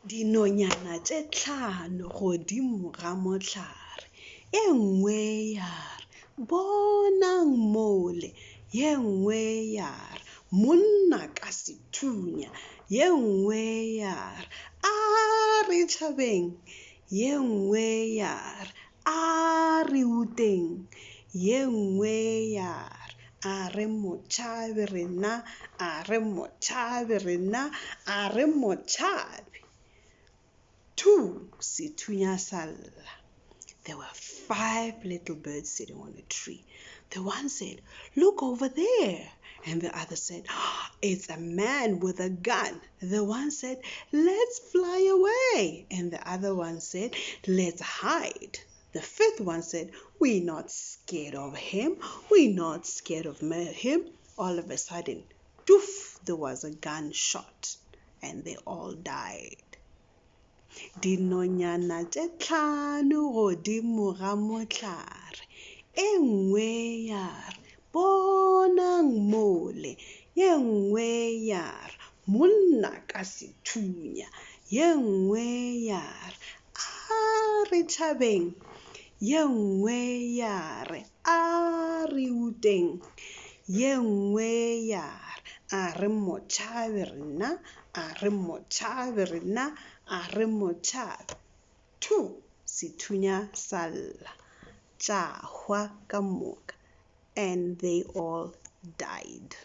Dinonyana tše tlhano godimo ga mohlare. E nngwe ya re, Bonang mole! Ye nngwe ya re, Monna ka sethunya! Ye nngwe ya re, A re tšhabeng! Ye nngwe ya re, A re uteng! Ye nngwe ya re, A re mo tšhabe rena, a re mo tšhabe rena, a re mo tšhabe. Two, sethunya sa lla. There were five little birds sitting on a tree. The one said, Look over there. And the other said, oh, It's a man with a gun. The one said, Let's fly away. And the other one said, Let's hide. The fifth one said, We're not scared of him. We're not scared of him. All of a sudden, doof, there was a gunshot and they all died. Dinonyana tše tlhano godimo ga mohlare. E nngwe ya re, Bonang mole! Ye nngwe ya re, Monna ka sethunya! Ye nngwe ya re, A re tšhabeng! Ye nngwe ya re, A re uteng! Ye nngwe ya re, A re mo tšhabe rena, a re mo tšhabe rena, a re mo tšhabe. Thu! Sethunya sa lla. Tša hwa ka moka. And they all died.